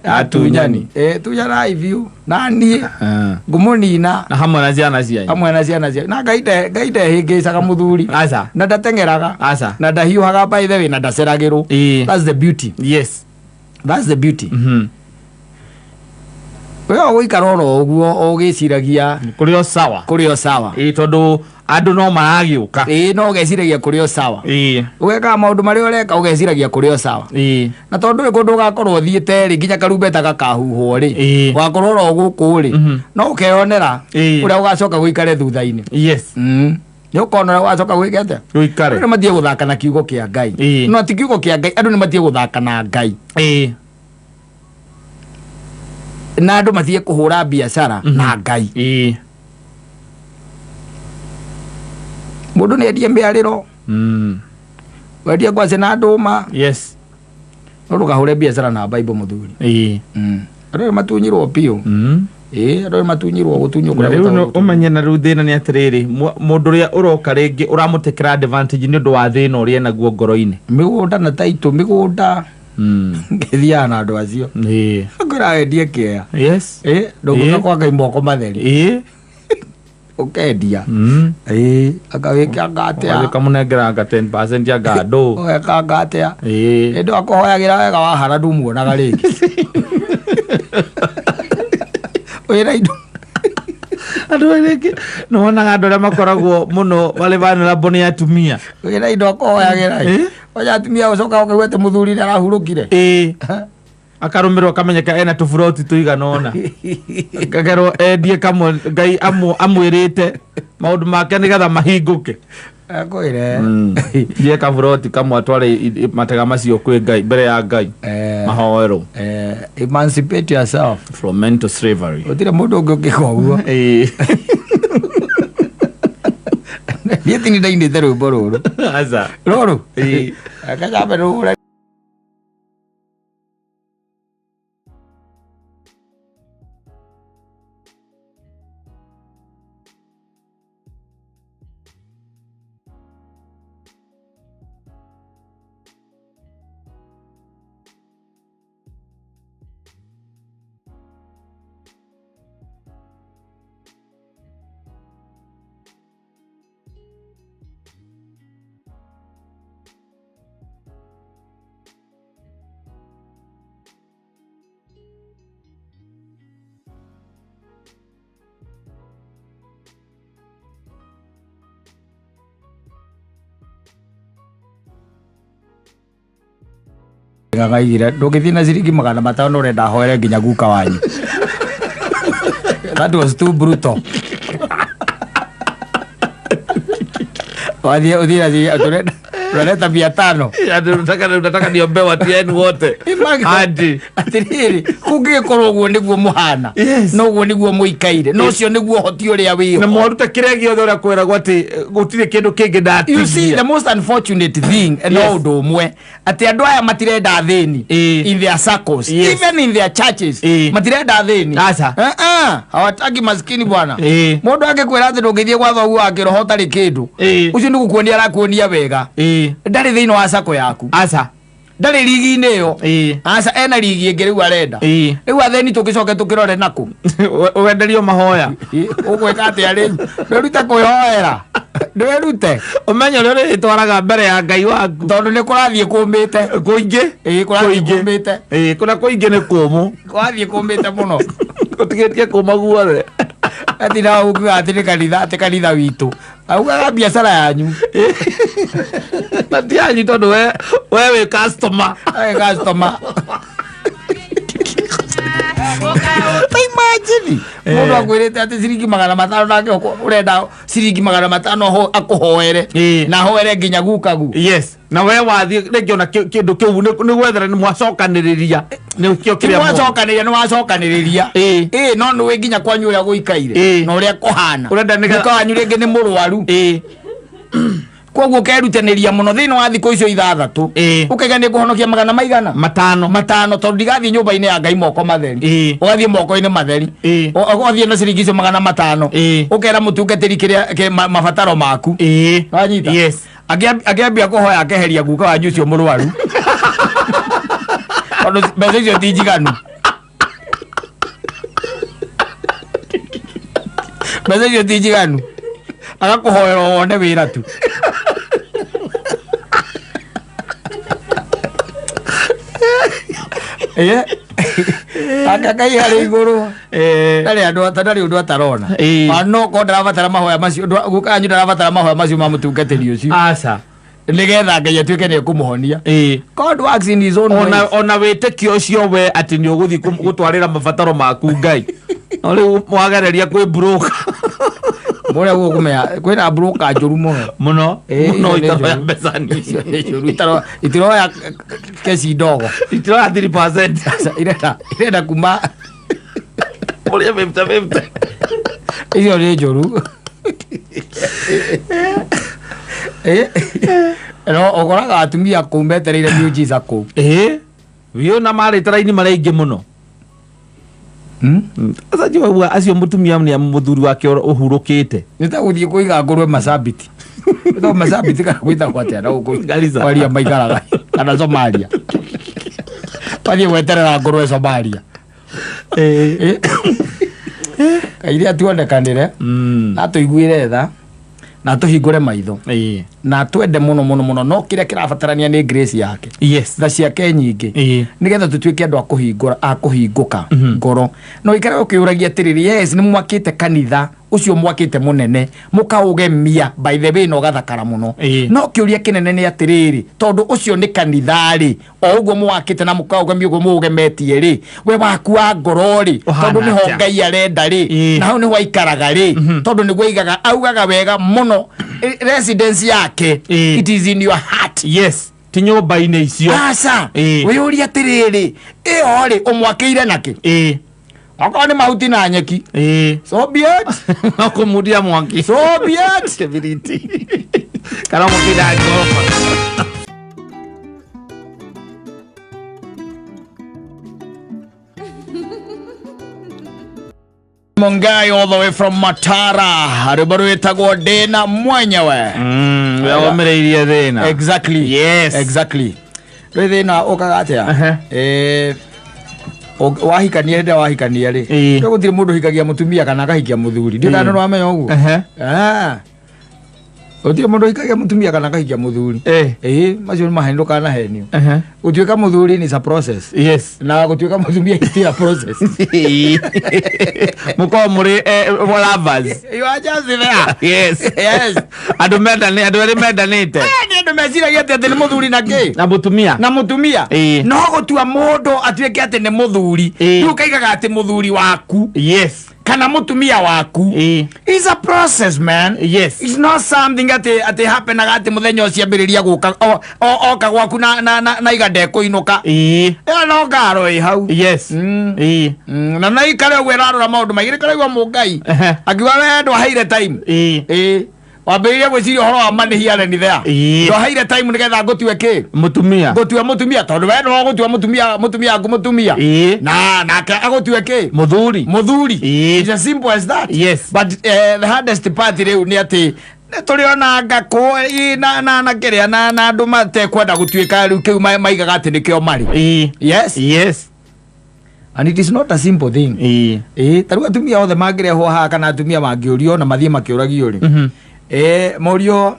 Atunyani. Ĩĩ, tunyanai biũ. Na niĩ ngũmũnina Na hamwe na ciana cianyu. Hamwe na ciana cia na Ngai Ngai ndehĩngĩcaga mũthuri. Aca. Na ndateng'eraga. Aca. Na ndahiũhaga, by the way, na ndaceragĩrwo. That's the beauty. That's the beauty. We ũgũikara oro ũguo ũgĩciragia Kũrĩ o sawa. Kũrĩ o sawa. Ĩĩ, tondũ andũ no maragĩũka. Ĩĩ, no ũgeciragia kũrĩ o sawa. Ũgekaga maũndũ marĩa ũreka ũgeciragia kũrĩ o sawa. Na tondũ ndũrĩ kũndũ ũgakorwo ũthiĩte rĩ, nginya karumbeta gakahuhwo rĩ, ũgakorwo oro gũkũ rĩ, no ũkeyonera ũrĩa ũgacoka gũikare thutha-inĩ. Nĩ ũkona ũrĩa ũgacoka gwĩka atĩa. Gũikare. Andũ nĩ matige gũthaka na kiugo kĩa Ngai. No ti kiugo kĩa Ngai, andũ nĩ matige gũthaka na Ngai. Na andũ matige kũhũra biacara na Ngai. Mũndũ nĩ endie mĩarĩro, wendie ngwacĩ na ndũma, no ndũkahũre biacara na Bible, mũthuri. Andũ nĩ matunyirwo biũ. Ĩĩ, andũ nĩ matunyirwo gũtunywo Na kũrĩa rĩu gwĩtagwo no- gũtunywo. Ũmenye na rĩu thĩna nĩ atĩrĩrĩ, mũndũ ũrĩa ũroka rĩngĩ ũramũtekera advantage nĩ ũndũ wa thĩna ũrĩa enaguo ngoro-inĩ. Mĩgũnda na taitũ mĩgũnda ngĩthiaga na andũ acio ngwĩra wendie kĩea. Ĩ, ndũngĩũka kwa Ngai moko matheri. Ũkendia. Ĩ, akawĩkanga atĩa? Ũgathiĩ ũkamũnengeranga 10% ya ngandũ. Ũgekanga atĩa? Ĩndĩ akũhoyagĩra wega, wahara ndumuonaga rĩngĩ wĩra indo. Andũ rĩngĩ nĩ wonaga andũ arĩa makoragwo mũno marĩ vulnerable nĩ atumia. Wĩra indo akũhoyagĩra. Oja atumia ũcoka ũkaigua atĩ mũthuri nĩ arahurũkire. Ĩĩ, akarũmĩrwo akamenyeka ena tũburoti tũigana ũna, kagerwo endie kamwe Ngai amwĩrĩte maũndũ make nĩgetha mahingũke. Akwĩre. Ndie kaburoti kamwe atware matega macio kwĩ Ngai, mbere ya Ngai, mahoerwo. Emancipate yourself from mental slavery. Gũtirĩ mũndũ ũngĩ ũngĩka ũguo. Niĩ ti nĩ ndainĩte rwĩmbo rũrũ. Aca. Rũrũ. Ĩĩ. Kacambe rũhũre. Gagaigire ndũngĩthiĩ na ciringi 500 ũrenda hoere nginya guka wanyu. That was too brutal. Wathiĩ ũthiĩ na ciringi ũrenda 500. Andũ nataka niombe watu yenu wote. Imagine. Hadi. Atĩrĩrĩ, kũngĩgĩkorwo ũguo nĩguo mũhana, no ũguo nĩguo mũikaire, no ũcio nĩguo ũhoti ũrĩa wĩho. Na mwaruta kĩrĩa gĩothe ũrĩa kwĩragwo atĩ gũtirĩ kĩndũ kĩngĩ. You see, the ndatigia. most unfortunate thing no ũndũ ũmwe atĩ andũ aya matirenda athĩni in their circles, even in their churches. Matirenda athĩni. Aca. Eh, eh, hawataki maskini bwana. Mũndũ angĩkwĩra atĩ ndũngĩthiĩ gwa thoguo wa kĩroho ũtarĩ kĩndũ, ũcio nĩ gũkuonia arakuonia wega. Ndarĩ thĩinĩ wa sako yaku. Aca. Ndarĩ rigi-inĩ ĩyo. Aca, ena rigi ĩngĩ rĩu arenda. Rĩu athĩni tũgĩcoke tũkĩrore nakũ? Ũwenderio mahoya. Ũgwĩka atĩa rĩu? Ndwĩrute kwĩhoera, ndwĩrute. Ũmenye ũrĩa ũrĩtwaraga mbere ya Ngai waku. Tondũ nĩ kũrathiĩ kũmĩte. Kũingĩ. Ĩĩ, kũrathiĩ Kũingĩ. kũmĩte. Ĩĩ, kũrĩa kũingĩ nĩ kũmũ. Kũrathiĩ kũmĩte mũno. Gũtigĩtie kũma guothe. Ati na ukiuga atĩ nĩ kanitha, atĩ kanitha witũ augaga biacara yanyu. Na ti yanyu tondũ we wĩ customer. Ĩ, customer. Ta imagine mũndũ akwĩrĩte atĩ ciringi 500 nake ũrenda ciringi 500 akũhoere na ahoere nginya gukagu. Yes, na we wathiĩ rĩngĩ ona kĩndũ kĩu nĩ gwethera nĩ mwacokanĩrĩria nĩkĩo Ti kĩrĩa mwacokanĩrĩria, nĩ wacokanĩrĩria. Ĩĩ, no nĩ wĩ nginya kwanyu ũrĩa gũikaire na ũrĩa kũhana. Ũrenda Guka wanyu rĩngĩ nĩ mũrwaru. Koguo ũkerutanĩria mũno thĩinĩ wa thikũ icio 6. Ũkaiga nĩ ngũhonokia magana maigana? 5. 5, tondũ ndigathiĩ nyũmba-inĩ ya Ngai moko matheri. Ũgathiĩ moko-inĩ matheri. Ũgathiĩ na ciringi icio 500. Ũkera mũtungatĩri kĩrĩa mabataro maku. Wanyita? Yes. Akĩambia kũhoya akeheria guka wanyu ũcio mũrwaru. Tondũ mbeca icio ti njiganu. Mbeca icio ti njiganu. Agakũhoera wone wĩra tu. Aka Ngai harĩ igũrũ. Ndarĩ andũ ndarĩ ũndũ atarona. Ona no korwo ndarabatara mahoya macio, guka wanyu ndarabatara mahoya macio ma mũtungatĩri ũcio. Aca. Nĩgetha Ngai atuĩke nĩ ekũmũhonia. God works in his own ways. Ona wĩtĩkio ũcio we atĩ nĩ ũgũthiĩ gũtwarĩra mabataro maku Ngai. No rĩu wagereria kwĩ broker. Mũrĩa guo kũmenya kwĩna broker njũru mũno. Mũno. Mũno Icio nĩ itaroya njũru. mbeca nini. Icio nĩ njũru, itiroya keci ndogo. Itiroya 3%. Aca, irenda kuma Mũrĩa 50-50. Icio nĩ njũru. No ũkoraga atumia kũu metereire miujiza kũu. Biũ na marĩte raini marĩ aingĩ mũno. Sasa njũĩ ũguo acio mũtumia nĩ mũthuri wake ũhurũkĩte. Nĩ ta gũthiĩ kũiga ngũrwe Masabiti. Gwĩtagwo Masabiti kana gwĩtagwo atĩa na gũkũ Garissa. Kwaria maikaraga kana Somalia. Wathiĩ gweterera ngũrwe Somalia. Kairĩa tuonekanĩre na tũiguĩre tha na tũhingũre maitho na twende mũno mũno mũno, no kĩrĩa kĩrabatarania nĩ grace yake. Tha ciake nyingĩ. Nĩgetha tũtuĩke andũ a kũhingũra, a kũhingũka ngoro. No ikara ũkĩũragia atĩrĩrĩ, yes, nĩ mwakĩte kanitha ũcio mwakĩte mũnene mũkaũgemia by the way na ũgathakara mũno. No kĩũria kĩnene nĩ atĩrĩrĩ, tondũ ũcio nĩ kanitha rĩ, o ũguo mwakĩte na mũkaũgemia ũguo mũũgemetie rĩ, we waku wa ngoro rĩ, Ũhana tondũ nĩho atĩa? Ngai arenda rĩ, na hau nĩho aikaraga rĩ, tondũ nĩguo aigaga, augaga wega mũno, residence yake, it is in your heart. Yes, ti nyũmba-inĩ icio. Aca. Wĩyũrie atĩrĩrĩ, ĩyo rĩ, ũmwakĩire nakĩ? Okorwo nĩ mahuti na nyeki. So be it. No kũmundia mwaki. So be it. Kĩbiriti. Kana mũkinda ngoroba. Mungai all the way from Matara, rwĩmbo rwĩtagwo ndĩna mwenyewe. We ũmĩrĩirie thĩna. Exactly. Yes. Exactly. Rĩ thĩna ũkaga atĩa? Wahikania hĩndĩ ĩrĩa wahikania rĩ, rĩu gũtirĩ mũndũ ũhikagia mũtumia kana akahikia mũthuri. Ndiũĩ kana nĩwamenya ũguo. Gũtirĩ mũndũ ũhikagia mũtumia kana akahikia mũthuri. Macio nĩ maheni, ndũkanahenio. Gũtuĩka mũthuri ni a process. Na gũtuĩka mũtumia is still a process. Mũkorwo mũrĩ lovers. You are just there. Yes. Yes. Andũ mendane, andũ erĩ mendanĩte. Nĩ andũ meciragia atĩ nĩ mũthuri na kĩ? Na mũtumia. Na mũtumia. No gũtua mũndũ atuĩke atĩ nĩ mũthuri. Rĩu ũkaigaga atĩ mũthuri waku. Kana mũtumia waku. It's a process, man. It's not something atĩ happenaga atĩ mũthenya ũcio ambĩrĩria gũka, oka gwaku na iga ndekũinũka. Ĩyo no ngaro ĩ hau. Na no ikare ũguo ĩrarora maũndũ maingĩ, nĩkũraigua mũngai. Akiuga we ndwaheire time. Wambĩrĩria gwĩciria ũhoro wa money here and there. Ndwaheire time nĩgetha ngũtue kĩ? Mũtumia. Ngũtue mũtumia, tondũ we nĩwe ũgũtua mũtumia waku mũtumia. Na nake agũtue kĩ? Mũthuri. Mũthuri. It's as simple as that. But the hardest part rĩu nĩ atĩ nĩ tũrĩona ngakũ, na kĩrĩa, na andũ matekwenda gũtuĩka rĩu kĩu maigaga atĩ nĩkĩo marĩ. Yes. And it is not a simple thing. Ta rĩu atumia othe mangĩrehwo haha kana atumia mangĩũrio na mathiĩ makĩũragio rĩ. Morio,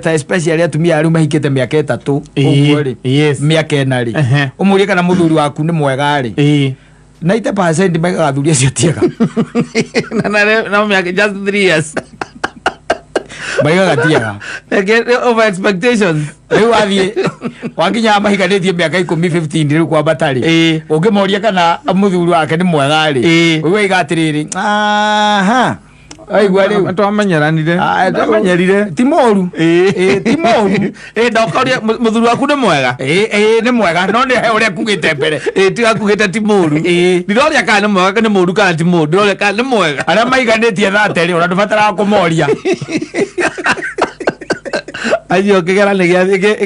ta especially atumia arĩa mahikĩte mĩaka 3 ũguo rĩ. Mĩaka 4 rĩ. Ũmũrie kana mũthuri waku nĩ mwega rĩ. 90% maigaga athuri acio ti ega. Na, na, na, na mĩaka just 3 years. Maigaga ti ega. Again, over expectations. Rĩu wathiĩ wakinya mahikanĩtie mĩaka ikũmi 15 rĩu kwambata rĩ. Ũngĩmoria kana mũthuri wake nĩ mwega rĩ. Ũguo oiga atĩrĩrĩ, aha. Waigua rĩu? Twamenyeranire. Twamenyerire. Ti mũru. Ti mũru. Ndokoria, mũthuri waku nĩ mwega? Nĩ mwega, no nĩ he ũrĩa kugĩte mbere. Tiga kugĩte ti mũru. Ndiroria kana nĩ mwega, nĩ mũru kana ti mũru. Ndiroria kana nĩ mwega. Arĩa maiganĩtie thate rĩ, ona ndũbataraga kũmoria. Acio kĩgera nĩ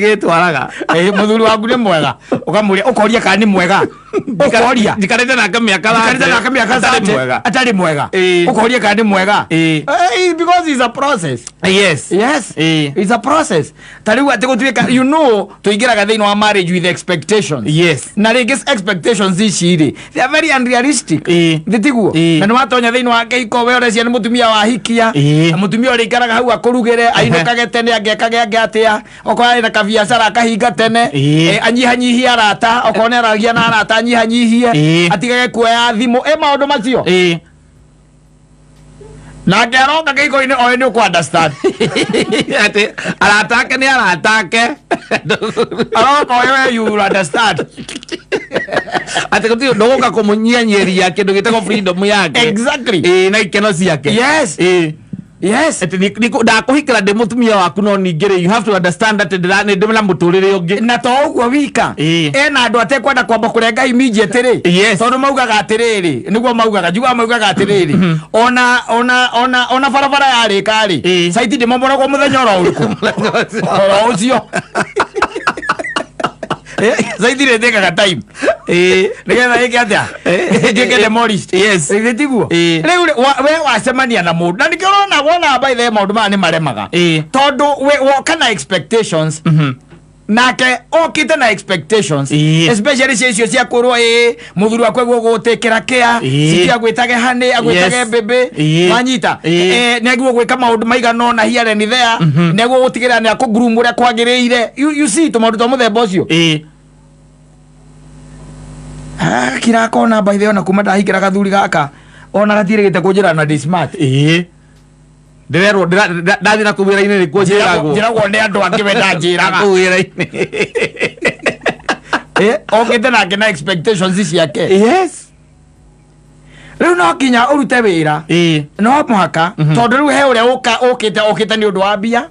gĩtwaraga. Mũthuri waku nĩ mwega, ũkamũria, ũkoria kana nĩ mwega, ũkoria. Njikarĩte nake mĩaka Njikarĩte nake mĩaka atarĩ 30, mwega. Atarĩ mwega. Ũkoria kana nĩ mwega. Because it's a process. Yes. It's a process. Ta rĩu atĩ gũtuĩka, tũingĩraga thĩinĩ wa marriage with expectations. Na rĩngĩ expectations ici rĩ, they are very unrealistic. Thĩ tiguo? Na nĩ watonya thĩinĩ wa kĩhiko, we ũrecia nĩ mũtumia wahikia. Na mũtumia ũrĩa ikaraga hau akũrugĩre, ainũkage tene, angĩekage angĩ atĩa, okorwo arĩ na kabiacara akahinga tene, anyihanyihie arata, okorwo nĩ aragia na arata anyihanyihie, atigage kuoya thimũ, maũndũ macio. Nake aroka kĩhiko-inĩ oĩ nĩ ũkũ understand. Atĩ arata ake nĩ arata ake. Aroka oĩ we you will understand. Atĩ gũtirĩ ndũgũka kũmũnyianyĩria kĩndũ gĩtagwo freedom yake. Na ikeno ciake. Atĩ ndakũhikĩra ndĩ mũtumia waku, no ningĩ rĩ, you have to understand atĩ nĩ ndĩ na mũtũrĩre ũngĩ. Na to ũguo wika, ena andũ atekwenda kwamba kũrenga immediate rĩ. Tondũ maugaga atĩrĩrĩ, nĩguo maugaga, njiguaga maugaga atĩrĩrĩ, ona barabara yarĩka rĩ, site ndĩmomoragwo mũthenya oro ũrĩkũ, oro ũcio. Site rĩtĩkaga time nĩgetha ĩke atĩa? Ĩtuĩke demolished. Githĩ tiguo? Rĩu rĩ, we wacemania na mũndũ, na nĩkĩo ũrona wona by the way maũndũ maya nĩ maremaga, tondũ we woka na expectations, nake okĩte na expectations, especially cia icio cia kwĩrwo ĩ mũthuri wakwa egũgũtĩkĩra kĩa sijui agwĩtage honey, agwĩtage baby. Wanyita? Nĩ agĩrĩirwo gwĩka maũndũ maigana ũna here and there, nĩ agĩrĩirwo gũtigĩrĩra nĩ akũgroom ũrĩa kwagĩrĩire. You see, tũmaũndũ twa mũthemba ũcio. Ah, kirakona by the way, ona kuma ndahikĩra gathuri gaka ona gatirĩgĩte kũnjĩra na ndĩ smart. Ndĩrerwo ndathiĩ na kũu wĩra-inĩ nĩkuo njĩragwo. Njĩragwo nĩ andũ angĩ, we ndanjĩraga. Kũu wĩra-inĩ. Okĩte nake na expectations ciake. Rĩu no nginya ũrute wĩra. No mũhaka, tondũ rĩu he ũrĩa ũka ũkĩte nĩ ũndũ wa mbia.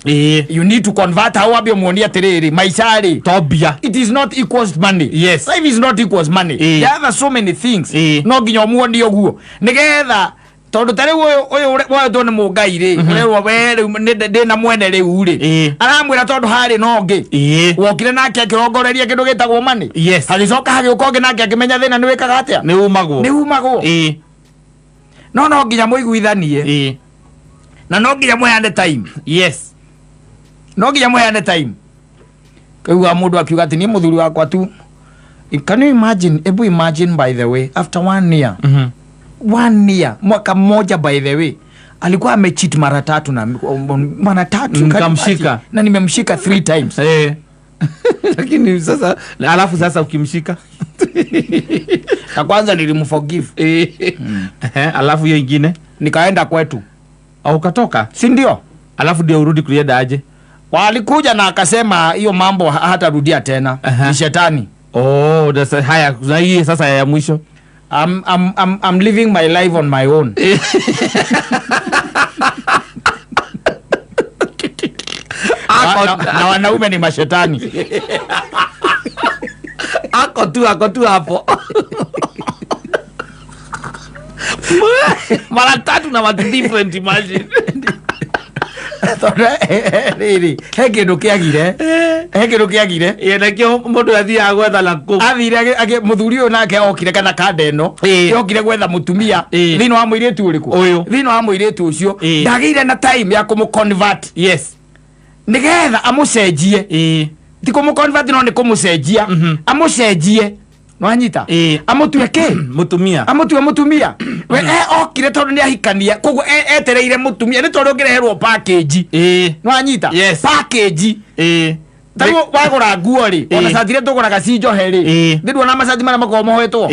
You need to convert hau, wambie muonie atĩrĩrĩ, maica rĩ, To mbia. It is not equals money. Life is not equals money. There are so many things. No nginya ũmuonie ũguo nĩgetha, tondũ ta rĩu ũyũ woetwo nĩ mũngai rĩ, ũrerwo we rĩu ndĩna mwene rĩu rĩ, aramwĩra tondũ harĩ na ũngĩ wokire nake akĩrongoreria kĩndũ gĩtagwo money. Hagĩcoka hagĩũka ũngĩ nake akĩmenya thĩna nĩ wĩkaga atĩa? Nĩ umagwo. Nĩ umagwo. No nginya mũiguithanie, na no nginya mũheane time. No nginya mũheane time. Kaigua mũndũ akiuga atĩ niĩ mũthuri wakwa tu, can you imagine? Ebu imagine, by the way, after one year, one year, mwaka mmoja, by the way, alikuwa amecheat mara tatu, na mara tatu. Can you Mkamshika. imagine? Na nimemshika three times. Lakini sasa, na alafu sasa ukimshika? Na kwanza nilimforgive. Alafu hiyo ingine? Nikaenda kwetu. Au ukatoka? Si ndio? Alafu ndio urudi kulienda aje? Walikuja na akasema hiyo mambo hatarudia tena. Ni shetani. Oh, haya, na hii sasa ya mwisho? I'm living my life on my own. Na wanaume ni mashetani. Ako tu hapo mara tatu na watu different, imagine. Tondũ rĩrĩ, he kĩndũ kĩagire, he kĩndũ kĩagire. Ĩ, nakĩo mũndũ athiaga gwetha na kũ? Athire mũthuri ũyũ nake okire kana kanda ĩno yokire gwetha mũtumia thĩinĩ wa mũirĩtu ũrĩkũ? Ũyũ. Thĩinĩ wa mũirĩtu ũcio ndagĩire na time ya kũmũ-convert nĩgetha amũcenjie. Ti kũmũ-convert, no nĩ kũmũcenjia, amũcenjie, nwanyita? Amũtue kĩ? Mũtumia. Amũtue mũtumia. We okire tondũ nĩ ahikania, koguo etereire mũtumia, nĩ tondũ ũngĩreherwo package. Nwanyita? Yes. Package. Ta rĩu wagũra nguo rĩ, ona cati iria tũgũraga ci njohe rĩ, nĩ nduona macati marĩa makoragwo mohetwo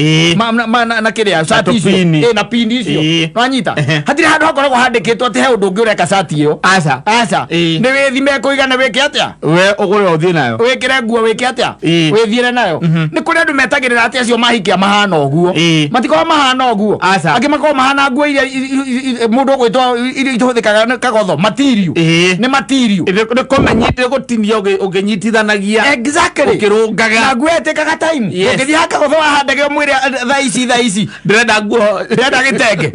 na kĩrĩa cati icio. Tũpini. Na pini icio. Nwanyita? Ehe. Hatirĩ handũ hakoragwo handĩkĩtwo atĩ he ũndũ ũngĩ ũreka cati ĩyo. Aca. Aca. Nĩ wĩthime kũigana wĩke atĩa? We ũgũre ũthiĩ nayo. Wĩkĩre nguo wĩke atĩa? Wĩthiĩre nayo. Nĩ kũrĩ andũ metagĩrĩra atĩ acio mahikia mahana ũguo. Matikoragwo mahana ũguo. Aca. Angĩ makoragwo mahana nguo iria mũndũ ũgwĩtwo iria ihũthĩkaga nĩ kagotho material. Nĩ material. Nĩ kũmenyite gũtinio ũkĩnyitithanagia. Ũkĩrũngaga. Na nguo ĩtĩkaga time. Ũngĩthiĩ hakagotho wahandage ũmwĩre, thaa ici, thaa ici ndĩrenda nguo, ndĩrenda gĩtenge.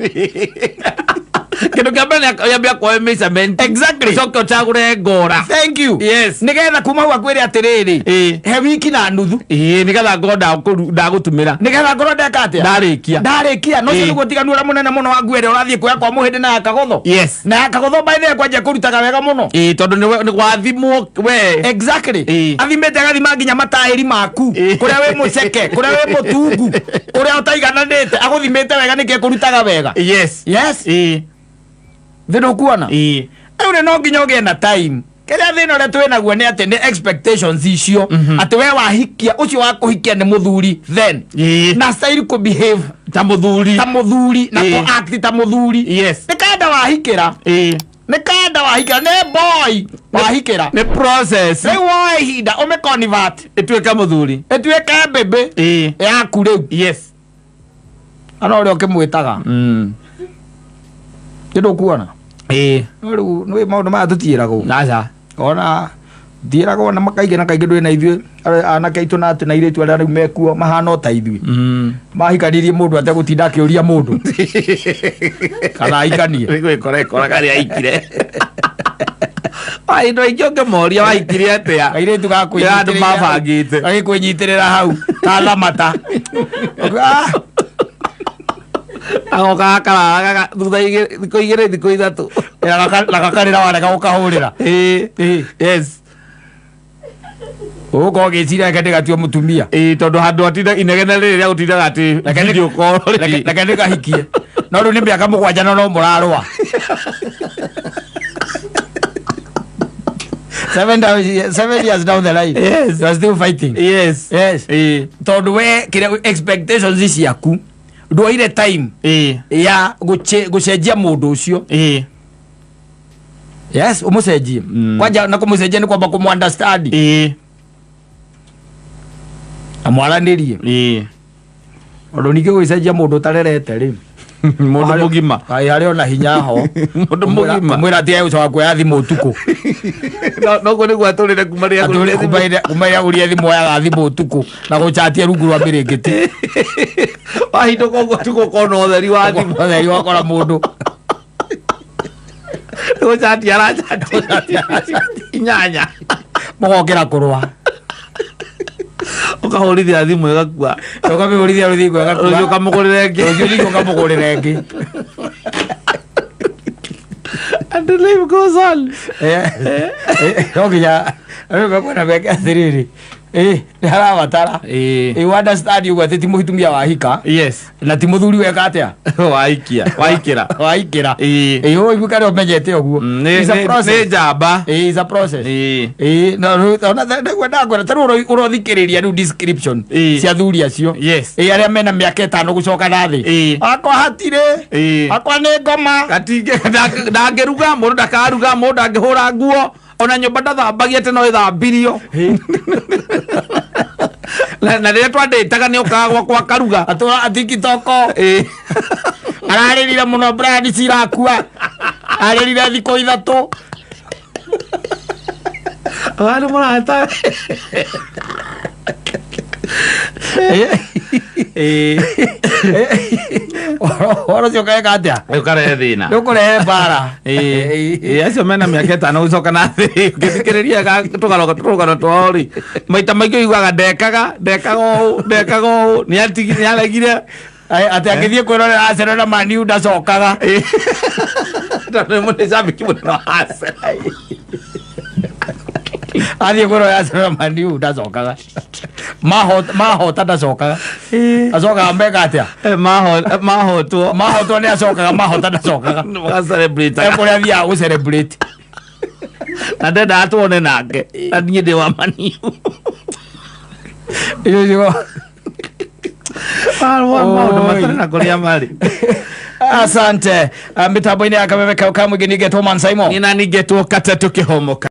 Kĩndũ kĩa mbere nĩ yambia kuoya measurement. Exactly. Ũcoke ũcagũre ngora. Thank you. Yes. Nigetha kuma hau akwĩre atĩrĩrĩ, he wiki na nuthu. Ĩĩ, nĩgetha ngorwo ndagũtumĩra. Nigetha ngorwo ndeka atĩa? Ndarĩkia. Ndarĩkia. No ũcio nĩguo ũtiganu ũrĩa mũnene mũno wa nguo ĩrĩa ũrathiĩ kuoya kwa mũhĩndĩ na ya kagotho. Yes. Na ya kagotho by the way kwanjia kũrutaga wega mũno. Ĩĩ, tondũ nĩ gwathimwo we. Exactly. Ĩĩ. Athimĩte agathima nginya mataĩri maku, Ĩĩ. kũrĩa wĩ mũceke, kũrĩa wĩ mũtungu, kũrĩa ũtaigananĩte, agũthimĩte wega nĩkĩ kũrutaga wega. Yes. Yes. Ĩĩ. Thĩ ndũkuona? Ĩĩ. Rĩu nĩ no nginya ũgĩe na time. Kĩrĩa thĩna ũrĩa twĩ naguo nĩ atĩ nĩ expectations icio, atĩ we wahikia ũcio wa kũhikia nĩ mũthuri then na style kũ behave Ta mũthuri. Ta mũthuri na Ĩĩ. kũ act ta mũthuri. Yes. Nĩ kanda wahikĩra. Nĩ kanda wahikĩra, nĩ boy wahikĩra. Nĩ process. Rĩu woe ihinda ũmĩ convert ĩtuĩke mũthuri. Ĩtuĩke mbĩmbĩ yaku rĩu. Ana ũrĩa ũkĩmwĩtaga nĩ ndũkuona? Ĩĩ. No rĩu nĩ maũndũ maya tũtiĩragwo. Aca. Ona thiĩragwo na makaingĩ na kaingĩ ndũrĩ na ithuĩ anake aitũ na atĩ na airĩtu arĩa rĩu mekuo mahana o ta ithuĩ, mahikanirie mũndũ ategũtinda akĩũria mũndũ kana ahikanie. Nĩ gwĩkora ĩkoraga rĩa aikire. Andũ aingĩ ũngĩmoria waikire atĩa? Kairĩtu Nĩ andũ mabangĩte. Gagĩkwĩnyitĩrĩra hau ta thamata. Ah, Agoka gakararaga thutha thikũ 2, thikũ 3. Na gakarĩra warega gũkahũrĩra. Ĩĩ. Yes. Ũgũkorwo ũgĩciria reke ndĩgatue mũtumia. Ĩĩ, tondũ handũ atinda inegene rĩrĩ rĩa gũtindaga atĩ video call rĩ. Reke ndĩkahikie, no rĩu nĩ mĩaka 7 na no mũrarũa. 7 years down the line, you are still fighting. Yes. Tondũ we kĩrĩa expectations ciaku, ndwoire time ya gũcenjia mũndũ ũcio. Yes, ũmũcenjie. Kwanja na kũmũcenjia nĩ kwamba kũmũ understand na mwaranĩrie. Tondũ ningĩ gũgĩcenjia mũndũ ũtarerete rĩ, Mũndũ mũgima. Kaĩ harĩ ona hinya ho? Mũndũ mũgima. Kũmwĩra atĩ egũcoka kuoya thimũ ũtukũ. Noguo nĩguo atũrĩre kuma rĩrĩa Atũrĩ- agũrire kuma thimũ. kuma rĩrĩa agũrire thimũ, oyaga thimũ ũtukũ na gũchatia rungu rwa mĩrĩngĩti. Wahindũka ũguo ũtukũ ũkona ũtheri wa thimũ. Ũtheri wakora mũndũ. Gũchati arachati 8. Mũgokĩra kũrũa. Ũkahũrithia thimũ ĩgakua. Ũkamĩhũrithia rũthingo rũciũ ĩgakua. Ũkamũgũrĩra ĩngĩ. Rũciũ ningĩ ũkamũgũrĩra ĩngĩ. And the life goes on. No nginya rĩu mekwenda meke atĩrĩrĩ, nĩ harabatara you understand ũguo atĩ ti mũtumia wahika na ti mũthuri weka atĩa. Waikia waikĩra. Waikĩra. Ĩĩ, ũiguĩ karĩa ũmenyete ũguo. Nĩ It's a process. Nĩ njamba. Ĩĩ, it's a process. Ĩĩ, no rĩu ona nĩguo ndakwĩra ta rĩu ũrothikĩrĩria rĩu description cia thuri acio. Ĩĩ, arĩa mena mĩaka 5 gũcoka na thĩ. Akwa hatirĩ. Akwa nĩ ngoma. Ndangĩruga, mũndũ ndakaruga, mũndũ ndangĩhũra nguo, ona nyũmba ndathambagia atĩ no ĩthambirio, na rĩrĩa twandĩtaga nĩ ũkaga gwakwa akaruga. Atũra tikitoko. Ararĩrire mũno, Brian cirakua arĩrire thikũ 3. Andũ marata. Ũhoro ũcio ũkaeka atĩa? Ũkarehe thĩna. Nĩ ũkũrehe mbara. Ĩĩ, acio mena mĩaka 5 gũcoka na thĩ, ũngĩthikĩrĩria tũrũgano twao rĩ, maita maingĩ ũiguaga ndekaga ndekaga ũũ, ndekaga ũũ, nĩ aregire. Atĩ agĩthiĩ kwĩrorera Arsenal na Man U ndacokaga. Tondũ nĩ cambĩki mũnene wa Arsenal. Athiĩ kwĩrorera Arsenal na Man U ndacokaga. Mahota ndacokaga, acokaga meka atĩa? Mahotwo. Mahotwo nĩ acokaga, mahota ndacokaga. Magacelebrate. Ekũrĩa athiaga gũ celebrate. Na ndendaga tuone nake na niĩ ndĩ wa Man U. Icio ciugo. Maũndũ Oi. matarĩ na kũrĩa marĩ. Asante. Mitambo-inĩ ya kameme kau ka mũingĩ ningetwo Man Simon. Nĩ na ningetwo katetũ kĩhomoka.